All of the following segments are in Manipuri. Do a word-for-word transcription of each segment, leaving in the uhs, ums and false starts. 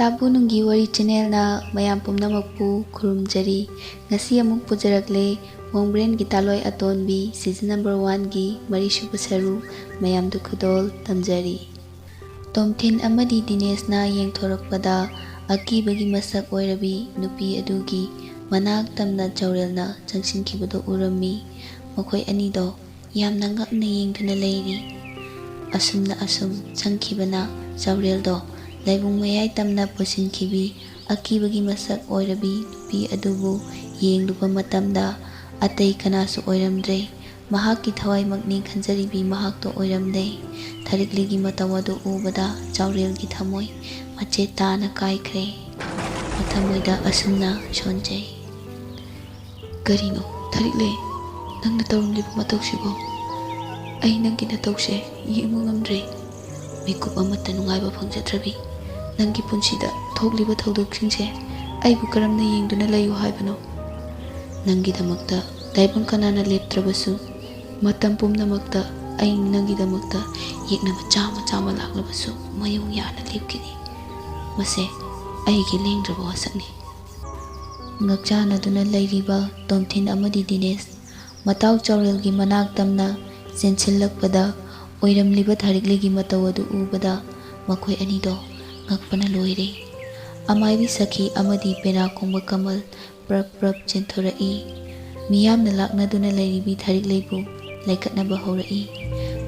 ꯑꯕꯨ ꯅꯨꯡꯒꯤ ꯋꯥꯔꯤ ꯆꯦꯅꯦꯜꯅ ꯃꯌꯥꯝ ꯄꯨꯝꯅꯃꯛꯄꯨ ꯈꯨꯔꯨꯝꯖꯔꯤ꯫ ꯉꯁꯤ ꯑꯃꯨꯛ ꯄꯨꯖꯔꯛꯂꯦ ꯋꯥꯡꯕ꯭ꯔꯦꯟꯒꯤ ꯇꯥꯂꯣꯏ ꯑꯇꯣꯟꯕꯤ ꯁꯤꯖꯟ ꯅꯝꯕꯔ ꯋꯥꯟꯒꯤ ꯃꯔꯤꯁꯨꯕ ꯁꯔꯨꯛ꯫ ꯃꯌꯥꯝꯗꯨ ꯈꯨꯗꯣꯜ ꯇꯝꯖꯔꯤ꯫ ꯇꯣꯝꯊꯤꯟ ꯑꯃꯗꯤ ꯗꯤꯅꯦꯁꯅ ꯌꯦꯡꯊꯣꯔꯛꯄꯗ ꯑꯀꯤꯕꯒꯤ ꯃꯁꯛ ꯑꯣꯏꯔꯕꯤ ꯅꯨꯄꯤ ꯑꯗꯨꯒꯤ ꯃꯅꯥꯛ ꯇꯝꯅ ꯆꯥꯎꯔꯦꯜꯅ ꯆꯪꯁꯤꯟꯈꯤꯕꯗꯨ ꯎꯔꯝꯃꯤ꯫ ꯃꯈꯣꯏ ꯑꯅꯤꯗꯣ ꯌꯥꯝꯅ ꯉꯛꯅ ꯌꯦꯡꯗꯨꯅ ꯂꯩꯔꯤ꯫ ꯑꯁꯨꯝꯅ ꯑꯁꯨꯝ ꯆꯪꯈꯤꯕꯅ ꯆꯥꯎꯔꯦꯜꯗꯣ ꯂꯥꯏꯕꯨꯡ ꯃꯌꯥꯏ ꯇꯝꯅ ꯄꯨꯁꯤꯟꯈꯤꯕꯤ ꯑꯀꯤꯕꯒꯤ ꯃꯁꯛ ꯑꯣꯏꯔꯕꯤ ꯅꯨꯄꯤ ꯑꯗꯨꯕꯨ ꯌꯦꯡꯂꯨꯕ ꯃꯇꯝꯗ ꯑꯇꯩ ꯀꯅꯥꯁꯨ ꯑꯣꯏꯔꯝꯗ꯭ꯔꯦ꯫ ꯃꯍꯥꯛꯀꯤ ꯊꯋꯥꯏꯃꯛꯅꯤ ꯈꯟꯖꯔꯤꯕꯤ ꯃꯍꯥꯛꯇꯣ ꯑꯣꯏꯔꯝꯂꯦ꯫ ꯊꯔꯤꯛꯂꯤꯒꯤ ꯃꯇꯧ ꯑꯗꯨ ꯎꯕꯗ ꯆꯥꯎꯔꯦꯜꯒꯤ ꯊꯃꯣꯏ ꯃꯆꯦꯠ ꯇꯥꯅ ꯀꯥꯏꯈ꯭ꯔꯦ꯫ ꯃꯊꯃꯣꯏꯗ ꯑꯁꯨꯝꯅ ꯁꯣꯟꯖꯩ꯫ "ꯀꯔꯤꯅꯣ ꯊꯔꯤꯛꯂꯦ, ꯅꯪꯅ ꯇꯧꯔꯝꯂꯤꯕ ꯃꯇꯧꯁꯤꯕꯣ? ꯑꯩ ꯅꯪꯒꯤ ꯅꯇꯧꯁꯦ ꯌꯦꯡꯕ ꯉꯝꯗ꯭ꯔꯦ꯫ ꯃꯤꯀꯨꯞ ꯑꯃꯠꯇ ꯅꯨꯡꯉꯥꯏꯕ ꯐꯪꯖꯗ꯭ꯔꯕꯤ ꯅꯪꯒꯤ ꯄꯨꯟꯁꯤꯗ ꯊꯣꯛꯂꯤꯕ ꯊꯧꯗꯣꯛꯁꯤꯡꯁꯦ ꯑꯩꯕꯨ ꯀꯔꯝꯅ ꯌꯦꯡꯗꯨꯅ ꯂꯩꯌꯨ ꯍꯥꯏꯕꯅꯣ? ꯅꯪꯒꯤꯗꯃꯛꯇ ꯇꯥꯏꯕꯪ ꯀꯅꯥꯅ ꯂꯦꯞꯇ꯭ꯔꯕꯁꯨ, ꯃꯇꯝ ꯄꯨꯝꯅꯃꯛꯇ ꯑꯩ ꯅꯪꯒꯤꯗꯃꯛꯇ ꯌꯦꯛꯅꯕ ꯆꯥꯝꯃ ꯆꯥꯝꯃ ꯂꯥꯛꯂꯕꯁꯨ ꯃꯌꯣꯡ ꯌꯥꯅ ꯂꯦꯞꯀꯅꯤ꯫ ꯃꯁꯦ ꯑꯩꯒꯤ ꯂꯦꯡꯗ꯭ꯔꯕ ꯋꯥꯁꯛꯅꯤ꯫" ꯉꯛꯆꯥꯟꯅꯗꯨꯅ ꯂꯩꯔꯤꯕ ꯇꯣꯝꯊꯤꯟ ꯑꯃꯗꯤ ꯗꯤꯅꯦꯁ ꯃꯇꯥꯎ ꯆꯥꯎꯔꯦꯜꯒꯤ ꯃꯅꯥꯛ ꯇꯝꯅ ꯆꯦꯟꯁꯤꯜꯂꯛꯄꯗ ꯑꯣꯏꯔꯝꯂꯤꯕ ꯊꯥꯔꯤꯛꯂꯤꯒꯤ ꯃꯇꯧ ꯑꯗꯨ ꯎꯕꯗ ꯃꯈꯣꯏ ꯑꯅꯤꯗꯣ ꯉꯛꯄꯅ ꯂꯣꯏꯔꯦ꯫ ꯑꯃꯥꯏꯕꯤ ꯁꯈꯤ ꯑꯃꯗꯤ ꯄꯦꯅꯥ ꯈꯣꯡꯕ ꯀꯃꯜ ꯄ꯭ꯔꯞ ꯄ꯭ꯔꯞ ꯆꯦꯟꯊꯣꯔꯛꯏ꯫ ꯃꯤꯌꯥꯝꯅ ꯂꯥꯛꯅꯗꯨꯅ ꯂꯩꯔꯤꯕꯤ ꯊꯥꯔꯤꯛꯂꯩꯕꯨ ꯂꯥꯏꯀꯠꯅꯕ ꯍꯧꯔꯛꯏ꯫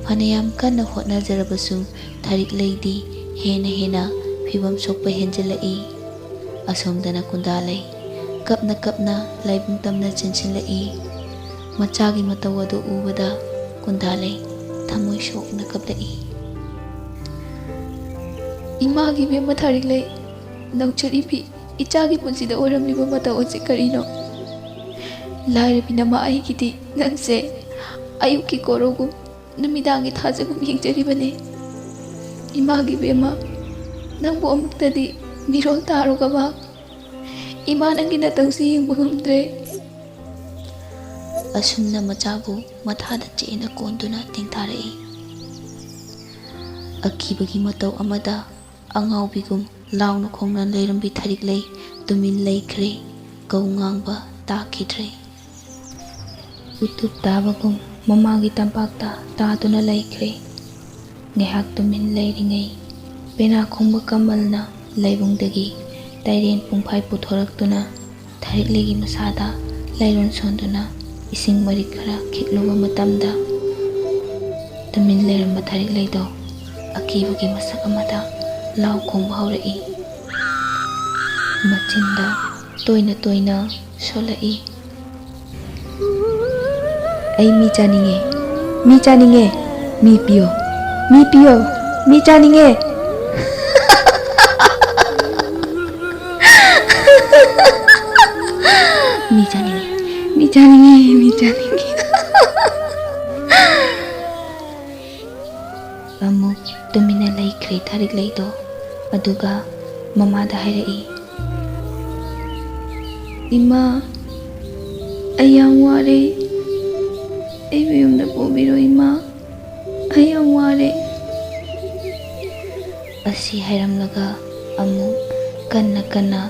ꯐꯅꯌꯥꯝ ꯀꯟꯅ ꯍꯣꯠꯅꯖꯔꯕꯁꯨ ꯊꯥꯔꯤꯛꯂꯩꯗꯤ ꯍꯦꯟꯅ ꯍꯦꯟꯅ ꯐꯤꯕꯝ ꯁꯣꯛꯄ ꯍꯦꯟꯖꯤꯜꯂꯛꯏ꯫ ꯑꯁꯣꯝꯗꯅ ꯀꯨꯟꯗꯥꯂꯩ ꯀꯞꯅ ꯀꯞꯅ ꯂꯥꯏꯕꯨꯡ ꯇꯝꯅ ꯆꯦꯟꯁꯤꯜꯂꯛꯏ꯫ ꯃꯆꯥꯒꯤ ꯃꯇꯧ ꯑꯗꯨ ꯎꯕꯗ ꯀꯨꯟꯗꯥꯂꯩ ꯊꯃꯣꯏ ꯁꯣꯛꯅ ꯀꯞꯂꯛꯏ꯫ "ꯏꯃꯥꯒꯤ ꯏꯕꯦꯝꯃ ꯊꯥꯔꯤꯛꯂꯩ, ꯅꯧꯆꯠ ꯏꯄꯤ ꯏꯆꯥꯒꯤ ꯄꯨꯟꯁꯤꯗ ꯑꯣꯏꯔꯝꯂꯤꯕ ꯃꯇꯧ ꯑꯁꯤ ꯀꯔꯤꯅꯣ? ꯂꯥꯏꯔꯕꯤ ꯅꯃꯥ ꯑꯩꯒꯤꯗꯤ ꯅꯪꯁꯦ ꯑꯌꯨꯛꯀꯤ ꯀꯣꯔꯧꯒꯨꯝ ꯅꯨꯃꯤꯗꯥꯡꯒꯤ ꯊꯥꯖꯒꯨꯝ ꯌꯦꯡꯖꯔꯤꯕꯅꯦ꯫ ꯏꯃꯥꯒꯤ ꯏꯕꯦꯝꯃ, ꯅꯪꯕꯨ ꯑꯃꯨꯛꯇꯗꯤ ꯃꯤꯔꯣꯜ ꯇꯥꯔꯣꯒꯕ꯫ ꯏꯃꯥ ꯅꯪꯒꯤ ꯅꯇꯧꯁꯤ ꯌꯦꯡꯕ ꯉꯝꯗ꯭ꯔꯦ꯫" ꯑꯁꯨꯝꯅ ꯃꯆꯥꯕꯨ ꯃꯊꯥꯗ ꯆꯦꯠꯅ ꯀꯣꯟꯗꯨꯅ ꯇꯦꯡꯊꯥꯔꯛꯏ꯫ ꯑꯀꯤꯕꯒꯤ ꯃꯇꯧ ꯑꯃꯗ ꯑꯉꯥꯎꯕꯤꯒꯨꯝ ꯂꯥꯎꯅ ꯈꯣꯡꯅ ꯂꯩꯔꯝꯕꯤ ꯊꯔꯤꯛꯂꯩ ꯇꯨꯃꯤꯟ ꯂꯩꯈ꯭ꯔꯦ꯫ ꯀꯧ ꯉꯥꯡꯕ ꯇꯥꯈꯤꯗ꯭ꯔꯦ꯫ ꯎꯇꯨꯞ ꯇꯥꯕꯒꯨꯝ ꯃꯃꯥꯒꯤ ꯇꯝꯄꯥꯛꯇ ꯇꯥꯗꯨꯅ ꯂꯩꯈ꯭ꯔꯦ꯫ ꯉꯥꯏꯍꯥꯛ ꯇꯨꯃꯤꯟ ꯂꯩꯔꯤꯉꯩ, ꯄꯦꯅꯥ ꯈꯣꯡꯕ ꯀꯃꯜꯅ ꯂꯩꯕꯨꯡꯗꯒꯤ ꯇꯥꯏꯔꯦꯟ ꯄꯨꯡꯐꯥꯏ ꯄꯨꯊꯣꯔꯛꯇꯨꯅ ꯊꯔꯤꯛꯂꯩꯒꯤ ꯃꯁꯥꯗ ꯂꯥꯏꯔꯣꯟ ꯁꯣꯟꯗꯨꯅ ꯏꯁꯤꯡ ꯃꯔꯤꯛ ꯈꯔ ꯈꯤꯛꯂꯨꯕ ꯃꯇꯝꯗ, ꯇꯨꯃꯤꯟ ꯂꯩꯔꯝꯕ ꯊꯔꯤꯛꯂꯩꯗꯣ ꯑꯀꯤꯕꯒꯤ ꯃꯁꯛ ꯑꯃꯗ ꯂꯥꯎ ꯈꯣꯡꯕ ꯍꯧꯔꯛꯏ꯫ ꯃꯆꯤꯟꯗ ꯇꯣꯏꯅ ꯇꯣꯏꯅ ꯁꯣꯜꯂꯛꯏ꯫ "ꯑꯩ ꯃꯤ ꯆꯥꯅꯤꯡꯉꯦ, ꯃꯤ ꯆꯥꯅꯤꯡꯉꯦ, ꯃꯤ ꯄꯤꯌꯣ, ꯃꯤ ꯄꯤꯌꯣ, ꯃꯤ ꯆꯥꯅꯤꯡꯉꯦ꯫ ꯃꯤ ꯆꯥꯅꯤꯡꯉꯦ, ꯃꯤ ꯆꯥꯅꯤꯡꯉꯦ, ꯃꯤ ꯆꯥꯅꯤꯡꯉꯦ꯫" ꯑꯃꯨꯛ ꯇꯨꯃꯤꯟꯅ ꯂꯩꯈ꯭ꯔꯦ ꯊꯔꯤꯛꯂꯩꯗꯣ꯫ ꯑꯗꯨꯒ ꯃꯃꯥꯗ ꯍꯥꯏꯔꯛꯏ, "ꯏꯃꯥ, ꯑꯩ ꯌꯥꯝ ꯋꯥꯔꯦ꯫ ꯑꯩꯕꯨ ꯌꯨꯝꯗ ꯄꯨꯕꯤꯔꯣ ꯏꯃꯥ꯫ ꯑꯩ ꯌꯥꯝ ꯋꯥꯔꯦ꯫" ꯑꯁꯤ ꯍꯥꯏꯔꯝꯂꯒ ꯑꯃꯨꯛ ꯀꯟꯅ ꯀꯟꯅ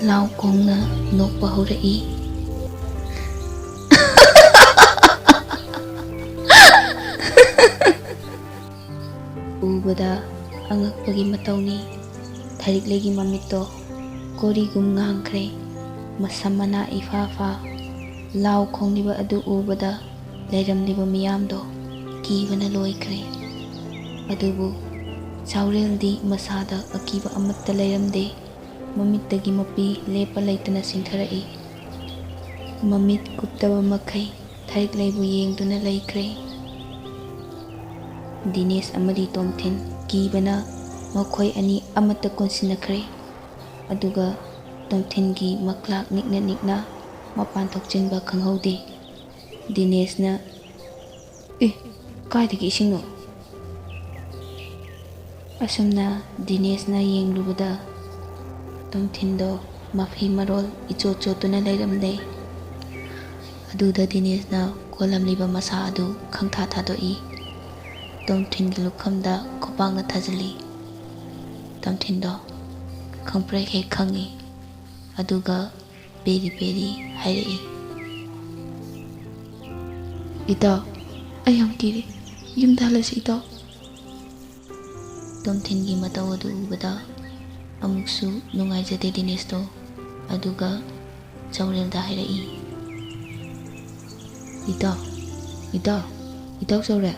ꯂꯥꯎ ꯈꯣꯡꯅ ꯅꯣꯛꯄ ꯍꯧꯔꯛꯏ꯫ ꯎꯕꯗ ꯑꯉꯛꯄꯒꯤ ꯃꯇꯧꯅꯤ꯫ ꯊꯔꯤꯛꯂꯩꯒꯤ ꯃꯃꯤꯠꯇꯣ ꯀꯣꯔꯤꯒꯨꯝ ꯉꯥꯡꯈ꯭ꯔꯦ꯫ ꯃꯁꯝ ꯃꯅꯥ ꯏꯐꯥ ꯐꯥ꯫ ꯂꯥꯎ ꯈꯣꯡꯂꯤꯕ ꯑꯗꯨ ꯎꯕꯗ ꯂꯩꯔꯝꯂꯤꯕ ꯃꯤꯌꯥꯝꯗꯣ ꯀꯤꯕꯅ ꯂꯣꯏꯈ꯭ꯔꯦ꯫ ꯑꯗꯨꯕꯨ ꯆꯥꯎꯔꯦꯜꯗꯤ ꯃꯁꯥꯗ ꯑꯀꯤꯕ ꯑꯃꯠꯇ ꯂꯩꯔꯝꯗꯦ꯫ ꯃꯃꯤꯠꯇꯒꯤ ꯃꯄꯤ ꯂꯦꯞꯄ ꯂꯩꯇꯅ ꯆꯤꯡꯊꯔꯛꯏ꯫ ꯃꯃꯤꯠ ꯀꯨꯞꯇꯕ ꯃꯈꯩ ꯊꯔꯤꯛꯂꯩꯕꯨ ꯌꯦꯡꯗꯨꯅ ꯂꯩꯈ꯭ꯔꯦ꯫ ꯗꯤꯅꯦꯁ ꯑꯃꯗꯤ ꯇꯣꯝꯊꯤꯟ ꯀꯤꯕꯅ ꯃꯈꯣꯏ ꯑꯅꯤ ꯑꯃꯠꯇ ꯀꯣꯟꯁꯤꯟꯅꯈ꯭ꯔꯦ꯫ ꯑꯗꯨꯒ ꯇꯣꯝꯊꯤꯟꯒꯤ ꯃꯀ꯭ꯂꯥꯛ ꯅꯤꯛꯅ ꯅꯤꯛꯅ ꯃꯄꯥꯟ ꯊꯣꯛꯆꯤꯟꯕ ꯈꯪꯍꯧꯗꯦ꯫ ꯗꯤꯅꯦꯁꯅ, "ꯑꯦ, ꯀꯥꯏꯗꯒꯤ ꯏꯁꯤꯡꯅꯣ?" ꯑꯁꯨꯝꯅ ꯗꯤꯅꯦꯁꯅ ꯌꯦꯡꯂꯨꯕꯗ ꯇꯣꯝꯊꯤꯟꯗꯣ ꯃꯐꯤ ꯃꯔꯣꯜ ꯏꯆꯣꯠ ꯆꯣꯠꯇꯨꯅ ꯂꯩꯔꯝꯂꯦ꯫ ꯑꯗꯨꯗ ꯗꯤꯅꯦꯁꯅ ꯀꯣꯜꯂꯝꯂꯤꯕ ꯃꯁꯥ ꯑꯗꯨ ꯈꯪꯊꯥ ꯊꯥꯗꯣꯛꯏ꯫ ꯇꯣꯝꯊꯤꯟꯒꯤ ꯂꯨꯈꯝꯗ ꯈꯨꯄꯥꯛꯅ ꯊꯥꯖꯤꯜꯂꯤ꯫ ꯇꯣꯝꯊꯤꯟꯗꯣ ꯈꯪꯄ꯭ꯔꯦꯛ ꯍꯦꯛ ꯈꯪꯉꯤ꯫ ꯑꯗꯨꯒ ꯄꯦꯔꯤ ꯄꯦꯔꯤ ꯍꯥꯏꯔꯛꯏ꯫ "ꯏꯇꯥꯎ, ꯑꯩ ꯌꯥꯝ ꯀꯤꯔꯦ꯫ ꯌꯨꯝꯗ ꯍꯜꯂꯁꯤ ꯏꯇꯥꯎ꯫" ꯇꯣꯝꯊꯤꯟꯒꯤ ꯃꯇꯧ ꯑꯗꯨ ꯎꯕꯗ ꯑꯃꯨꯛꯁꯨ ꯅꯨꯡꯉꯥꯏꯖꯗꯦ ꯗꯤꯅꯦꯁꯇꯣ꯫ ꯑꯗꯨꯒ ꯆꯥꯎꯔꯦꯜꯗ ꯍꯥꯏꯔꯛꯏ, "ꯏꯇꯥꯎ, ꯏꯇꯥꯎ, ꯏꯇꯥꯎ ꯆꯥꯎꯔꯦꯜ!"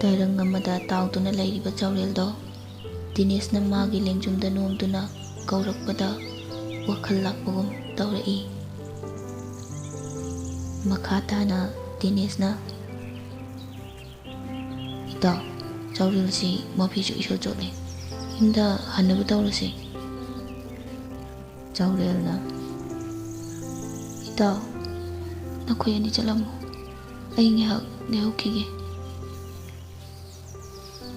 ꯇꯔꯪ ꯑꯃꯗ ꯇꯥꯎꯗꯨꯅ ꯂꯩꯔꯤꯕ ꯆꯥꯎꯔꯦꯜꯗꯣ ꯗꯤꯅꯦꯁꯅ ꯃꯥꯒꯤ ꯂꯦꯡꯖꯨꯝꯗ ꯅꯣꯝꯗꯨꯅ ꯀꯧꯔꯛꯄꯗ ꯋꯥꯈꯜ ꯂꯥꯛꯄꯒꯨꯝ ꯇꯧꯔꯛꯏ꯫ ꯃꯈꯥ ꯇꯥꯅ ꯗꯤꯅꯦꯁꯅ, "ꯏꯇꯥꯎ, ꯆꯥꯎꯔꯦꯜꯁꯤ ꯃꯐꯤꯁꯨ ꯏꯁꯣ ꯆꯣꯠꯂꯦ꯫ ꯌꯨꯝꯗ ꯍꯟꯅꯕ ꯇꯧꯔꯁꯤ꯫" ꯆꯥꯎꯔꯦꯜꯅ, "ꯏꯇꯥꯎ, ꯅꯈꯣꯏ ꯑꯅꯤ ꯆꯠꯂꯝꯃꯣ꯫ ꯑꯩ ꯉꯥꯏꯍꯥꯛ ꯂꯩꯍꯧꯈꯤꯒꯦ꯫"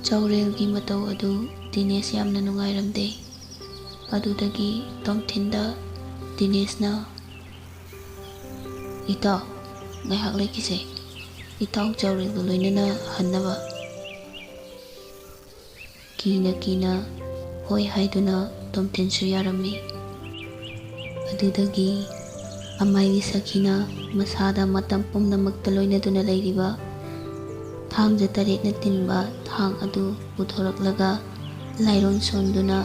ꯆꯥꯎꯔꯦꯜꯒꯤ ꯃꯇꯧ ꯑꯗꯨ ꯗꯤꯅꯦꯁ ꯌꯥꯝꯅ ꯅꯨꯡꯉꯥꯏꯔꯝꯗꯦ꯫ ꯑꯗꯨꯗꯒꯤ ꯇꯣꯝꯊꯤꯟꯗ ꯗꯤꯅꯦꯁꯅ, "ꯏꯇꯥꯎ, ꯉꯥꯏꯍꯥꯛ ꯂꯩꯈꯤꯁꯦ꯫ ꯏꯇꯥꯎ ꯆꯥꯎꯔꯦꯜꯒ ꯂꯣꯏꯅꯅ ꯍꯟꯅꯕ꯫" ꯀꯤꯅ ꯀꯤꯅ ꯍꯣꯏ ꯍꯥꯏꯗꯨꯅ ꯇꯣꯝꯊꯤꯟꯁꯨ ꯌꯥꯔꯝꯃꯤ꯫ ꯑꯗꯨꯗꯒꯤ ꯑꯃꯥꯏꯕꯤ ꯁꯈꯤꯅ ꯃꯁꯥꯗ ꯃꯇꯝ ꯄꯨꯝꯅꯃꯛꯇ ꯂꯣꯏꯅꯗꯨꯅ ꯂꯩꯔꯤꯕ ꯊꯥꯡꯖ ꯇꯔꯦꯠꯅ ꯇꯤꯟꯕ ꯊꯥꯡ ꯑꯗꯨ ꯄꯨꯊꯣꯔꯛꯂꯒ ꯂꯥꯏꯔꯣꯟ ꯁꯣꯟꯗꯨꯅ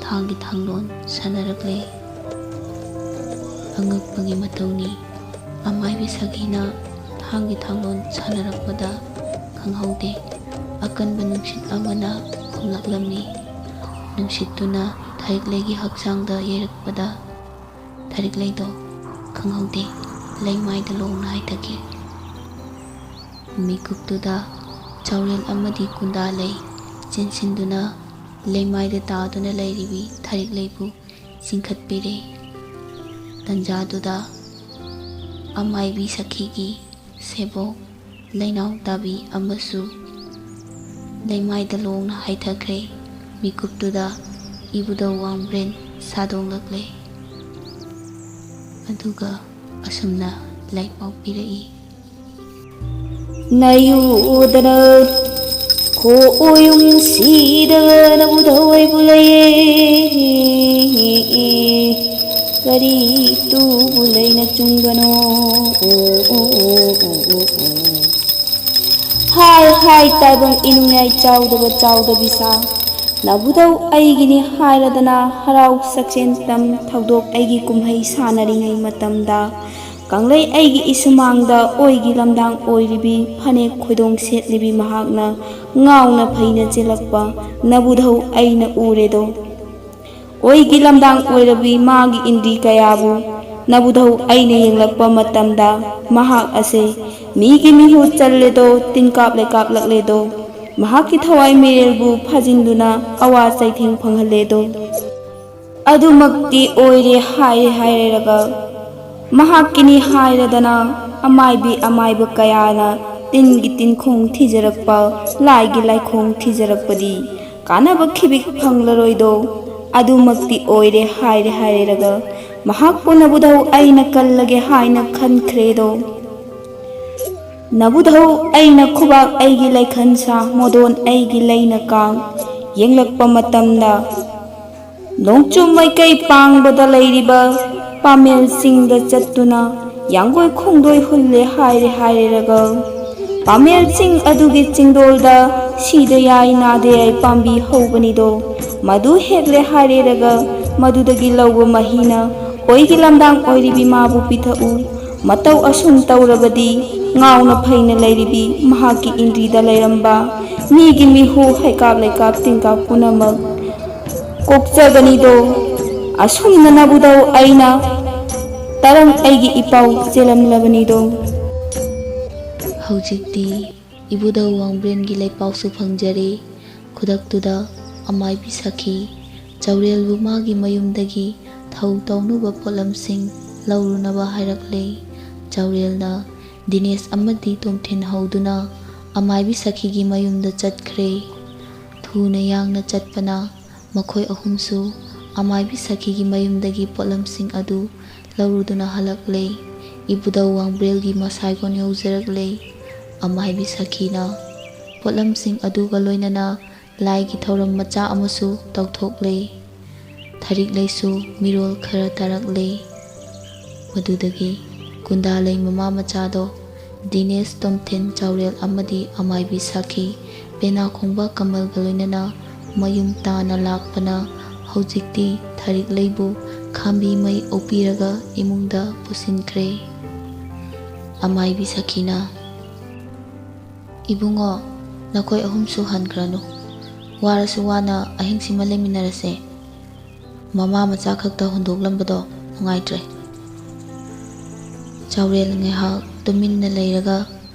ꯊꯥꯡꯒꯤ ꯊꯥꯡꯂꯣꯟ ꯁꯥꯟꯅꯔꯛꯂꯦ꯫ ꯑꯉꯛꯄꯒꯤ ꯃꯇꯧꯅꯤ꯫ ꯑꯃꯥꯏꯕꯤ ꯁꯈꯤꯅ ꯊꯥꯡꯒꯤ ꯊꯥꯡꯂꯣꯟ ꯁꯥꯟꯅꯔꯛꯄꯗ ꯈꯪꯍꯧꯗꯦ꯫ ꯑꯀꯟꯕ ꯅꯨꯡꯁꯤꯠ ꯑꯃꯅ ꯍꯨꯝꯂꯛꯂꯝꯃꯤ꯫ ꯅꯨꯡꯁꯤꯠꯇꯨꯅ ꯊꯔꯤꯛꯂꯩꯒꯤ ꯍꯛꯆꯥꯡꯗ ꯌꯩꯔꯛꯄꯗ ꯊꯔꯤꯛꯂꯩꯗꯣ ꯈꯪꯍꯧꯗꯦ, ꯂꯩꯃꯥꯏꯗ ꯂꯣꯡꯅ ꯍꯥꯏꯊꯈꯤ꯫ ꯃꯤꯀꯨꯞꯇꯨꯗ ꯆꯥꯎꯔꯦꯜ ꯑꯃꯗꯤ ꯀꯨꯟꯗꯥ ꯂꯩ ꯆꯦꯟꯁꯤꯟꯗꯨꯅ ꯂꯩꯃꯥꯏꯗ ꯇꯥꯗꯨꯅ ꯂꯩꯔꯤꯕꯤ ꯊꯔꯤꯛꯂꯩꯕꯨ ꯆꯤꯡꯈꯠꯄꯤꯔꯦ꯫ ꯇꯟꯖꯥꯗꯨꯗ ꯑꯃꯥꯏꯕꯤ ꯁꯈꯤꯒꯤ ꯁꯦꯕꯣꯛ ꯂꯩꯅꯥꯎ ꯇꯥꯕꯤ ꯑꯃꯁꯨ ꯂꯩꯃꯥꯏꯗ ꯂꯣꯡꯅ ꯍꯥꯏꯊꯈ꯭ꯔꯦ꯫ ꯃꯤꯀꯨꯞꯇꯨꯗ ꯏꯕꯨꯙꯧ ꯋꯥꯡꯕ꯭ꯔꯦꯟ ꯁꯥꯗꯣꯡꯂꯛꯂꯦ꯫ ꯑꯗꯨꯒ ꯑꯁꯨꯝꯅ ꯂꯥꯏꯄꯥꯎ ꯄꯤꯔꯛꯏ꯫ ꯅꯌꯨꯗꯅ ꯑꯣ ꯑꯣꯌꯨꯝꯁꯤꯗ ꯅꯕꯨ ꯊꯋꯥꯏꯕꯨ ꯂꯩꯌꯦ, ꯀꯔꯤ ꯇꯨꯕꯨ ꯂꯩꯅ ꯆꯨꯡꯕꯅꯣ? ꯑꯣ, ꯑꯣ, ꯑꯣ, ꯑꯣ, ꯑꯣ, ꯑꯣ꯫ ꯍꯥꯏ ꯍꯥꯏ ꯇꯥꯏꯕꯪ ꯏꯅꯨꯡꯌꯥꯏ ꯆꯥꯎꯗꯕ ꯆꯥꯎꯗꯕꯤ ꯁꯥ, ꯅꯕꯨꯙꯧ ꯑꯩꯒꯤꯅꯤ ꯍꯥꯏꯔꯗꯅ ꯍꯔꯥꯎ ꯆꯥꯛꯆꯦꯟ ꯇꯝ ꯊꯧꯗꯣꯛ ꯑꯩꯒꯤ ꯀꯨꯝꯍꯩ ꯁꯥꯟꯅꯔꯤꯉꯩ ꯃꯇꯝꯗ, ꯀꯪꯂꯩ ꯑꯩꯒꯤ ꯏꯁꯨꯃꯥꯡꯗ ꯑꯣꯏꯒꯤ ꯂꯝꯗꯥꯡ ꯑꯣꯏꯔꯤꯕꯤ ꯐꯅꯦꯛ ꯈꯣꯏꯗꯣꯡ ꯁꯦꯠꯂꯤꯕꯤ ꯃꯍꯥꯛꯅ ꯉꯥꯎꯅ ꯐꯩꯅ ꯆꯦꯜꯂꯛꯄ ꯅꯕꯨꯙꯧ ꯑꯩꯅ ꯎꯔꯦꯗꯣ꯫ ꯑꯣꯏꯒꯤ ꯂꯝꯗꯥꯡ ꯑꯣꯏꯔꯕꯤ ꯃꯥꯒꯤ ꯏꯟꯗ꯭ꯔꯤ ꯀꯌꯥꯕꯨ ꯅꯕꯨꯙꯧ ꯑꯩꯅ ꯌꯦꯡꯂꯛꯄ ꯃꯇꯝꯗ ꯃꯍꯥꯛ ꯑꯁꯦ ꯃꯤꯒꯤ ꯃꯤꯍꯨꯠ ꯆꯜꯂꯦꯗꯣ, ꯇꯤꯟ ꯀꯥꯞꯂꯦ ꯀꯥꯞꯂꯛꯂꯦꯗꯣ, ꯃꯍꯥꯛꯀꯤ ꯊꯋꯥꯏ ꯃꯤꯔꯦꯜꯕꯨ ꯐꯥꯖꯤꯟꯗꯨꯅ ꯑꯋꯥ ꯆꯩꯊꯦꯡ ꯐꯪꯍꯜꯂꯦꯗꯣ꯫ ꯑꯗꯨꯃꯛꯇꯤ ꯑꯣꯏꯔꯦ ꯍꯥꯏꯔꯦ ꯍꯥꯏꯔꯦꯔꯒ, ꯃꯍꯥꯛꯀꯤꯅꯤ ꯍꯥꯏꯔꯗꯅ ꯑꯃꯥꯏꯕꯤ ꯑꯃꯥꯏꯕ ꯀꯌꯥꯅ ꯇꯤꯟꯒꯤ ꯇꯤꯟꯈꯣꯡ ꯊꯤꯖꯔꯛꯄ, ꯂꯥꯏꯒꯤ ꯂꯥꯏꯈꯣꯡ ꯊꯤꯖꯔꯛꯄꯗꯤ ꯀꯥꯟꯅꯕ ꯈꯤꯕꯤꯛ ꯐꯪꯂꯔꯣꯏꯗꯣ꯫ ꯑꯗꯨꯃꯛꯇꯤ ꯑꯣꯏꯔꯦ ꯍꯥꯏꯔꯦ ꯍꯥꯏꯔꯦꯔꯒ, ꯃꯍꯥꯛꯄꯨ ꯅꯕꯨꯙꯧ ꯑꯩꯅ ꯀꯜꯂꯒꯦ ꯍꯥꯏꯅ ꯈꯟꯈ꯭ꯔꯦꯗꯣ꯫ ꯅꯕꯨꯙꯧ ꯑꯩꯅ ꯈꯨꯕꯥꯛ ꯑꯩꯒꯤ ꯂꯩꯈꯟ ꯁꯥ, ꯃꯣꯗꯣꯟ ꯑꯩꯒꯤ ꯂꯩꯅ ꯀꯥꯡ ꯌꯦꯡꯂꯛꯄ ꯃꯇꯝꯗ, ꯅꯣꯡꯆꯨꯞ ꯃꯥꯏꯀꯩ ꯄꯥꯡꯕꯗ ꯂꯩꯔꯤꯕ ꯄꯥꯃꯦꯜꯁꯤꯡꯗ ꯆꯠꯇꯨꯅ ꯌꯥꯡꯒꯣꯏ ꯈꯣꯡꯗꯣꯏ ꯍꯨꯜꯂꯦ ꯍꯥꯏꯔꯦ ꯍꯥꯏꯔꯦꯔꯒ, ꯄꯥꯃꯦꯜꯁꯤꯡ ꯑꯗꯨꯒꯤ ꯆꯤꯡꯗꯣꯜꯗ ꯁꯤꯗ ꯌꯥꯏ ꯅꯥꯗ ꯌꯥꯏ ꯄꯥꯝꯕꯤ ꯍꯧꯕꯅꯤꯗꯣ꯫ ꯃꯗꯨ ꯍꯦꯛꯂꯦ ꯍꯥꯏꯔꯦꯔꯒ, ꯃꯗꯨꯗꯒꯤ ꯂꯧꯕ ꯃꯍꯤꯅ ꯑꯣꯏꯒꯤ ꯂꯝꯗꯥꯡ ꯑꯣꯏꯔꯤꯕꯤ ꯃꯥꯕꯨ ꯄꯤꯊꯛꯎ꯫ ꯃꯇꯧ ꯑꯁꯨꯝ ꯇꯧꯔꯕꯗꯤ ꯉꯥꯎꯅ ꯐꯩꯅ ꯂꯩꯔꯤꯕꯤ ꯃꯍꯥꯛꯀꯤ ꯏꯟꯗ꯭ꯔꯤꯗ ꯂꯩꯔꯝꯕ ꯃꯤꯒꯤ ꯃꯤꯍꯨ, ꯍꯩꯀꯥꯞ ꯂꯩꯀꯥꯞ ꯇꯤꯟꯀꯥꯞ ꯄꯨꯝꯅꯃꯛ ꯀꯣꯛꯆꯒꯅꯤꯗꯣ꯫ ꯑꯁꯨꯝꯅ ꯅꯕꯨꯙꯧ ꯑꯩꯅ ꯇꯔꯪ ꯑꯩꯒꯤ ꯏꯄꯥꯎ ꯆꯦꯜꯂꯝꯂꯕꯅꯤꯗꯣ꯫ ꯍꯧꯖꯤꯛꯇꯤ ꯏꯕꯨꯙꯧ ꯋꯥꯡꯕ꯭ꯔꯦꯟꯒꯤ ꯂꯩꯄꯥꯎꯁꯨ ꯐꯪꯖꯔꯦ꯫ ꯈꯨꯗꯛꯇꯨꯗ ꯑꯃꯥꯏꯕꯤ ꯁꯈꯤ ꯆꯥꯎꯔꯦꯜꯕꯨ ꯃꯥꯒꯤ ꯃꯌꯨꯝꯗꯒꯤ ꯊꯧ ꯇꯧꯅꯕ ꯄꯣꯠꯂꯝꯁꯤꯡ ꯂꯧꯔꯨꯅꯕ ꯍꯥꯏꯔꯛꯂꯦ꯫ ꯆꯥꯎꯔꯦꯜꯅ ꯗꯤꯅꯦꯁ ꯑꯃꯗꯤ ꯇꯣꯝꯊꯤꯟ ꯍꯧꯗꯨꯅ ꯑꯃꯥꯏꯕꯤ ꯁꯈꯤꯒꯤ ꯃꯌꯨꯝꯗ ꯆꯠꯈ꯭ꯔꯦ꯫ ꯊꯨꯅ ꯌꯥꯡꯅ ꯆꯠꯄꯅ ꯃꯈꯣꯏ ꯑꯍꯨꯝꯁꯨ ꯑꯃꯥꯏꯕꯤ ꯁꯈꯤꯒꯤ ꯃꯌꯨꯝꯗꯒꯤ ꯄꯣꯠꯂꯝꯁꯤꯡ ꯑꯗꯨ ꯂꯧꯔꯨꯗꯨꯅ ꯍꯜꯂꯛꯂꯦ꯫ ꯏꯕꯨꯙꯧ ꯋꯥꯡꯕ꯭ꯔꯦꯜꯒꯤ ꯃꯁꯥꯏꯒꯣꯟ ꯌꯧꯖꯔꯛꯂꯦ꯫ ꯑꯃꯥꯏꯕꯤ ꯁꯈꯤꯅ ꯄꯣꯠꯂꯝꯁꯤꯡ ꯑꯗꯨꯒ ꯂꯣꯏꯅꯅ ꯂꯥꯏꯒꯤ ꯊꯧꯔꯝ ꯃꯆꯥ ꯑꯃꯁꯨ ꯇꯧꯊꯣꯛꯂꯦ꯫ ꯊꯔꯤꯛꯂꯩꯁꯨ ꯃꯤꯔꯣꯜ ꯈꯔ ꯇꯥꯔꯛꯂꯦ꯫ ꯃꯗꯨꯗꯒꯤ ꯀꯨꯟꯗꯥꯂꯩ ꯃꯃꯥ ꯃꯆꯥꯗꯣ ꯗꯤꯅꯦꯁ, ꯇꯣꯝꯊꯤꯟ, ꯆꯥꯎꯔꯦꯜ ꯑꯃꯗꯤ ꯑꯃꯥꯏꯕꯤ ꯁꯥꯈꯤ ꯄꯦꯅꯥ ꯈꯣꯡꯕ ꯀꯃꯜꯒ ꯂꯣꯏꯅꯅ ꯃꯌꯨꯝ ꯇꯥꯅ ꯂꯥꯛꯄꯅ ꯍꯧꯖꯤꯛꯇꯤ ꯊꯔꯤꯛꯂꯩꯕꯨ ꯈꯥꯝꯕꯤ ꯃꯩ ꯑꯣꯛꯄꯤꯔꯒ ꯏꯃꯨꯡꯗ ꯄꯨꯁꯤꯟꯈ꯭ꯔꯦ꯫ ꯑꯃꯥꯏꯕꯤ ꯁꯥꯈꯤꯅ, "ꯏꯕꯨꯡꯉꯣ, ꯅꯈꯣꯏ ꯑꯍꯨꯝꯁꯨ ꯍꯟꯈ꯭ꯔꯅꯨ꯫ ꯋꯥꯔꯁꯨ ꯋꯥꯅ ꯑꯍꯤꯡꯁꯤꯃ ꯂꯩꯃꯤꯟꯅꯔꯁꯦ꯫ ꯃꯃꯥ ꯃꯆꯥ ꯈꯛꯇ ꯍꯨꯟꯗꯣꯛꯂꯝꯕꯗꯣ ꯅꯨꯡꯉꯥꯏꯇ꯭ꯔꯦ꯫" ꯆꯥꯎꯔꯦꯜ ꯉꯥꯏꯍꯥꯛ ꯇꯨꯃꯤꯟꯅ ꯂꯩꯔꯒ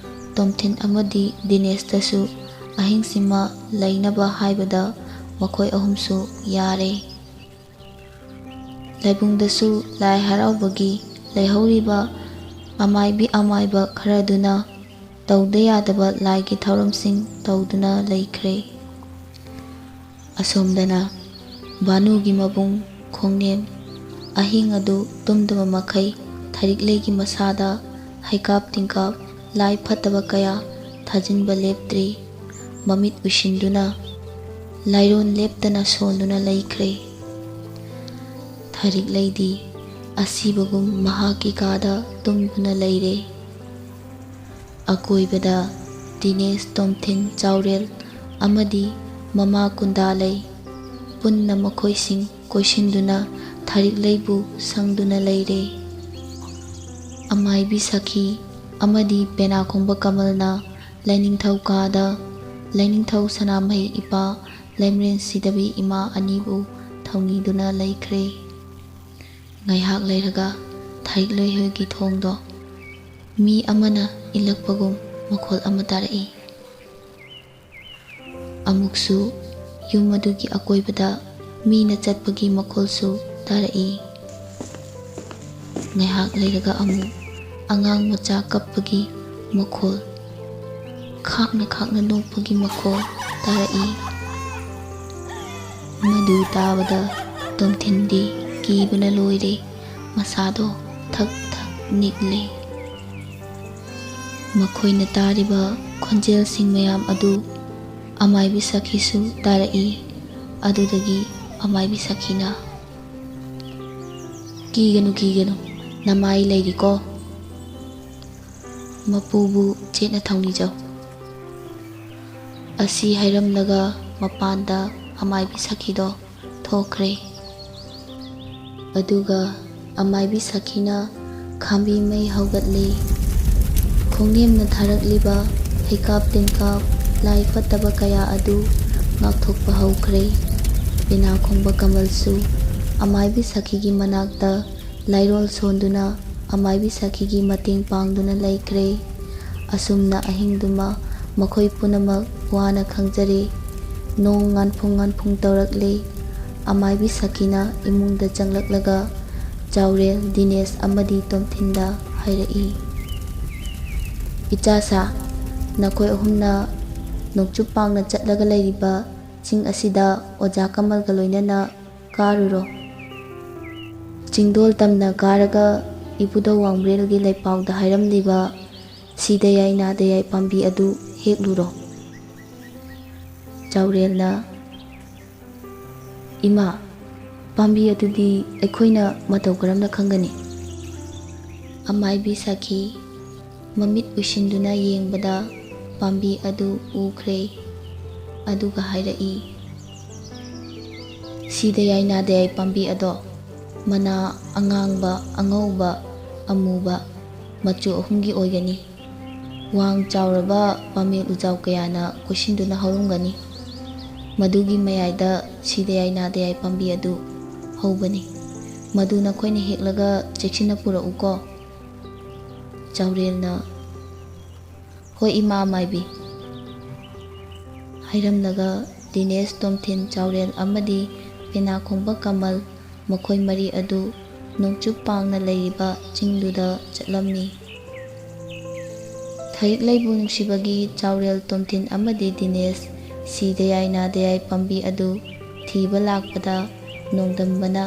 ꯇꯣꯝꯊꯤꯟ ꯑꯃꯗꯤ ꯗꯤꯅꯦꯁꯇꯁꯨ ꯑꯍꯤꯡꯁꯤꯃ ꯂꯩꯅꯕ ꯍꯥꯏꯕꯗ ꯃꯈꯣꯏ ꯑꯍꯨꯝꯁꯨ ꯌꯥꯔꯦ꯫ ꯂꯥꯏꯕꯨꯡꯗꯁꯨ ꯂꯥꯏ ꯍꯔꯥꯎꯕꯒꯤ ꯂꯩꯍꯧꯔꯤꯕ ꯑꯃꯥꯏꯕꯤ ꯑꯃꯥꯏꯕ ꯈꯔꯗꯨꯅ ꯇꯧꯗ ꯌꯥꯗꯕ ꯂꯥꯏꯒꯤ ꯊꯧꯔꯝꯁꯤꯡ ꯇꯧꯗꯨꯅ ꯂꯩꯈ꯭ꯔꯦ꯫ ꯑꯁꯣꯝꯗꯅ ꯚꯥꯅꯨꯒꯤ ꯃꯕꯨꯡ ꯈꯣꯡꯅꯦꯝ ꯑꯍꯤꯡ ꯑꯗꯨ ꯇꯨꯝꯗꯕ ꯃꯈꯩ ꯊꯔꯤꯛꯂꯩꯒꯤ ꯃꯁꯥꯗ ꯍꯩꯀꯥꯞ ꯇꯤꯡꯀꯥꯞ ꯂꯥꯏ ꯐꯠꯇꯕ ꯀꯌꯥ ꯊꯥꯖꯤꯟꯕ ꯂꯦꯞꯇ꯭ꯔꯤ꯫ ꯃꯃꯤꯠ ꯎꯏꯁꯤꯟꯗꯨꯅ ꯂꯥꯏꯔꯣꯟ ꯂꯦꯞꯇꯅ ꯁꯣꯟꯗꯨꯅ ꯂꯩꯈ꯭ꯔꯦ꯫ ꯊꯔꯤꯛꯂꯩꯗꯤ ꯑꯁꯤꯕꯒꯨꯝ ꯃꯍꯥꯛꯀꯤ ꯀꯥꯗ ꯇꯨꯝꯗꯨꯅ ꯂꯩꯔꯦ꯫ ꯑꯀꯣꯏꯕꯗ ꯗꯤꯅꯦꯁ, ꯇꯣꯝꯊꯤꯟ, ꯆꯥꯎꯔꯦꯜ ꯑꯃꯗꯤ ꯃꯃꯥ ꯀꯨꯟꯗꯥ ꯂꯩ꯫ ꯄꯨꯟꯅ ꯃꯈꯣꯏꯁꯤꯡ ꯀꯣꯏꯁꯤꯟꯗꯨꯅ ꯊꯔꯤꯛꯂꯩꯕꯨ ꯁꯪꯗꯨꯅ ꯂꯩꯔꯦ꯫ ꯑꯃꯥꯏꯕꯤ ꯁꯈꯤ ꯑꯃꯗꯤ ꯄꯦꯅꯥ ꯈꯣꯡꯕ ꯀꯃꯜꯅ ꯂꯥꯏꯅꯤꯡꯊꯧ ꯀꯥꯗ ꯂꯥꯏꯅꯤꯡꯊꯧ ꯁꯅꯥꯃꯍꯤ ꯏꯄꯥ, ꯂꯩꯃꯔꯦꯟ ꯁꯤꯗꯕꯤ ꯏꯃꯥ ꯑꯅꯤꯕꯨ ꯊꯧꯅꯤꯗꯨꯅ ꯂꯩꯈ꯭ꯔꯦ꯫ ꯉꯥꯏꯍꯥꯛ ꯂꯩꯔꯒ ꯊꯔꯤꯛꯂꯩ ꯍꯣꯏꯒꯤ ꯊꯣꯡꯗꯣ ꯃꯤ ꯑꯃꯅ ꯏꯜꯂꯛꯄꯒꯨꯝ ꯃꯈꯣꯜ ꯑꯃ ꯇꯥꯔꯛꯏ꯫ ꯑꯃꯨꯛꯁꯨ ꯌꯨꯝ ꯑꯗꯨꯒꯤ ꯑꯀꯣꯏꯕꯗ ꯃꯤꯅ ꯆꯠꯄꯒꯤ ꯃꯈꯣꯜꯁꯨ ꯇꯥꯔꯛꯏ꯫ ꯉꯥꯏꯍꯥꯛ ꯂꯩꯔꯒ ꯑꯃꯨꯛ ꯑꯉꯥꯡ ꯃꯆꯥ ꯀꯞꯄꯒꯤ ꯃꯈꯣꯜ, ꯈꯥꯛꯅ ꯈꯥꯛꯅ ꯅꯣꯛꯄꯒꯤ ꯃꯈꯣꯜ ꯇꯥꯔꯛꯏ꯫ ꯃꯗꯨ ꯇꯥꯕꯗ ꯇꯣꯝꯊꯤꯟꯗꯤ ꯀꯤꯕꯅ ꯂꯣꯏꯔꯦ꯫ ꯃꯁꯥꯗꯣ ꯊꯛ ꯊꯛ ꯅꯤꯛꯂꯦ꯫ ꯃꯈꯣꯏꯅ ꯇꯥꯔꯤꯕ ꯈꯣꯟꯖꯦꯜꯁꯤꯡ ꯃꯌꯥꯝ ꯑꯗꯨ ꯑꯃꯥꯏꯕꯤ ꯁꯥꯈꯤꯁꯨ ꯇꯥꯔꯛꯏ꯫ ꯑꯗꯨꯗꯒꯤ ꯑꯃꯥꯏꯕꯤ ꯁꯥꯈꯤꯅ, "ꯀꯤꯒꯅꯨ, ꯀꯤꯒꯅꯨ, ꯅꯃꯥꯏ ꯂꯩꯔꯤꯀꯣ꯫ ꯃꯄꯨꯕꯨ ꯆꯦꯠꯅ ꯊꯧꯅꯤꯖꯧ"꯫ ꯑꯁꯤ ꯍꯥꯏꯔꯝꯂꯒ ꯃꯄꯥꯟꯗ ꯑꯃꯥꯏꯕꯤ ꯁꯥꯈꯤꯗꯣ ꯊꯣꯛꯈ꯭ꯔꯦ꯫ ꯑꯗꯨꯒ ꯑꯃꯥꯏꯕꯤ ꯁꯥꯈꯤꯅ ꯈꯥꯝꯕꯤ ꯃꯩ ꯍꯧꯒꯠꯂꯦ꯫ ꯈꯣꯡꯅꯦꯝꯅ ꯊꯥꯔꯛꯂꯤꯕ ꯍꯩꯀꯥꯞ ꯇꯤꯟꯀꯥꯞ, ꯂꯥꯏ ꯐꯠꯇꯕ ꯀꯌꯥ ꯑꯗꯨ ꯉꯥꯛꯊꯣꯛꯄ ꯍꯧꯈ꯭ꯔꯦ꯫ ꯄꯦꯅꯥ ꯈꯣꯡꯕ ꯀꯃꯜꯁꯨ ꯑꯃꯥꯏꯕꯤ ꯁꯥꯈꯤꯒꯤ ꯃꯅꯥꯛꯇ ꯂꯥꯏꯔꯣꯜ ꯁꯣꯟꯗꯨꯅ ꯑꯃꯥꯏꯕꯤ ꯁꯥꯈꯤꯒꯤ ꯃꯇꯦꯡ ꯄꯥꯡꯗꯨꯅ ꯂꯩꯈ꯭ꯔꯦ꯫ ꯑꯁꯨꯝꯅ ꯑꯍꯤꯡꯗꯨꯃ ꯃꯈꯣꯏ ꯄꯨꯝꯅꯃꯛ ꯋꯥꯅ ꯈꯪꯖꯔꯦ꯫ ꯅꯣꯡ ꯉꯥꯟꯐꯨꯡ ꯉꯥꯟꯐꯨꯡ ꯇꯧꯔꯛꯂꯦ꯫ ꯑꯃꯥꯏꯕꯤ ꯁꯥꯈꯤꯅ ꯏꯃꯨꯡꯗ ꯆꯪꯂꯛꯂꯒ ꯆꯥꯎꯔꯦꯜ, ꯗꯤꯅꯦꯁ ꯑꯃꯗꯤ ꯇꯣꯝꯊꯤꯟꯗ ꯍꯥꯏꯔꯛꯏ, "ꯏꯆꯥꯁꯥ, ꯅꯈꯣꯏ ꯑꯍꯨꯝꯅ ꯅꯣꯡꯆꯨꯞ ꯄꯥꯡꯅ ꯆꯠꯂꯒ ꯂꯩꯔꯤꯕ ꯆꯤꯡ ꯑꯁꯤꯗ ꯑꯣꯖꯥ ꯀꯃꯜꯒ ꯂꯣꯏꯅꯅ ꯀꯥꯔꯨꯔꯣ꯫ ꯆꯤꯡꯗꯣꯜ ꯇꯝꯅ ꯀꯥꯔꯒ ꯏꯕꯨꯙꯧ ꯋꯥꯡꯕ꯭ꯔꯦꯜꯒꯤ ꯂꯩꯄꯥꯎꯗ ꯍꯥꯏꯔꯝꯂꯤꯕ ꯁꯤꯗ ꯌꯥꯏ ꯅꯥꯗ ꯌꯥꯏ ꯄꯥꯝꯕꯤ ꯑꯗꯨ ꯍꯦꯛꯂꯨꯔꯣ"꯫ ꯆꯥꯎꯔꯦꯜꯅ, "ꯏꯃꯥ, ꯄꯥꯝꯕꯤ ꯑꯗꯨꯗꯤ ꯑꯩꯈꯣꯏꯅ ꯃꯇꯧ ꯀꯔꯝꯅ ꯈꯪꯒꯅꯤ?" ꯑꯃꯥꯏꯕꯤ ꯁꯥꯈꯤ ꯃꯃꯤꯠ ꯎꯏꯁꯤꯟꯗꯨꯅ ꯌꯦꯡꯕꯗ ꯄꯥꯝꯕꯤ ꯑꯗꯨ ꯎꯈ꯭ꯔꯦ꯫ ꯑꯗꯨꯒ ꯍꯥꯏꯔꯛꯏ, "ꯁꯤꯗ ꯌꯥꯏ ꯅꯥꯗ ꯌꯥꯏ ꯄꯥꯝꯕꯤ ꯑꯗꯣ ꯃꯅꯥ ꯑꯉꯥꯡꯕ, ꯑꯉꯧꯕ, ꯑꯃꯨꯕ ꯃꯆꯨ ꯑꯍꯨꯝꯒꯤ ꯑꯣꯏꯒꯅꯤ꯫ ꯋꯥꯡ ꯆꯥꯎꯔꯕ ꯄꯥꯃꯦꯜ ꯎꯖꯥꯎ ꯀꯌꯥꯅ ꯀꯣꯏꯁꯤꯟꯗꯨꯅ ꯍꯧꯔꯝꯒꯅꯤ꯫ ꯃꯗꯨꯒꯤ ꯃꯌꯥꯏꯗ ꯁꯤꯗ ꯌꯥꯏ ꯅꯥꯗ ꯌꯥꯏ ꯄꯥꯝꯕꯤ ꯑꯗꯨ ꯍꯧꯕꯅꯤ꯫ ꯃꯗꯨ ꯅꯈꯣꯏꯅ ꯍꯦꯛꯂꯒ ꯆꯦꯛꯁꯤꯟꯅ ꯄꯨꯔꯛꯎꯀꯣ"꯫ ꯆꯥꯎꯔꯦꯜꯅ, "ꯍꯣꯏ ꯏꯃꯥ ꯃꯥꯏꯕꯤ" ꯍꯥꯏꯔꯝꯂꯒ ꯗꯤꯅꯦꯁ, ꯇꯣꯝꯊꯤꯟ, ꯆꯥꯎꯔꯦꯜ ꯑꯃꯗꯤ ꯄꯦꯅꯥ ꯈꯣꯡꯕ ꯀꯃꯜ, ꯃꯈꯣꯏ ꯃꯔꯤ ꯑꯗꯨ ꯅꯣꯡꯆꯨꯞ ꯄꯥꯡꯅ ꯂꯩꯔꯤꯕ ꯆꯤꯡꯗꯨꯗ ꯆꯠꯂꯝꯃꯤ꯫ ꯊꯔꯤꯛ ꯂꯩꯕꯨ ꯅꯨꯡꯁꯤꯕꯒꯤ ꯆꯥꯎꯔꯦꯜ, ꯇꯣꯝꯊꯤꯟ ꯑꯃꯗꯤ ꯗꯤꯅꯦꯁ ꯁꯤꯗ ꯌꯥꯏ ꯅꯥꯗ ꯌꯥꯏ ꯄꯥꯝꯕꯤ ꯑꯗꯨ ꯊꯤꯕ ꯂꯥꯛꯄꯗ ꯅꯣꯡꯗꯝꯕꯅ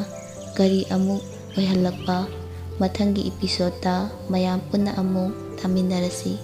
ꯀꯔꯤ ꯑꯃꯨꯛ ꯑꯣꯏꯍꯜꯂꯛꯄ? ꯃꯊꯪꯒꯤ ꯏꯄꯤꯁꯣꯗꯇ ꯃꯌꯥꯝ ꯄꯨꯟꯅ ꯑꯃꯨꯛ ꯇꯥꯃꯤꯟꯅꯔꯁꯤ꯫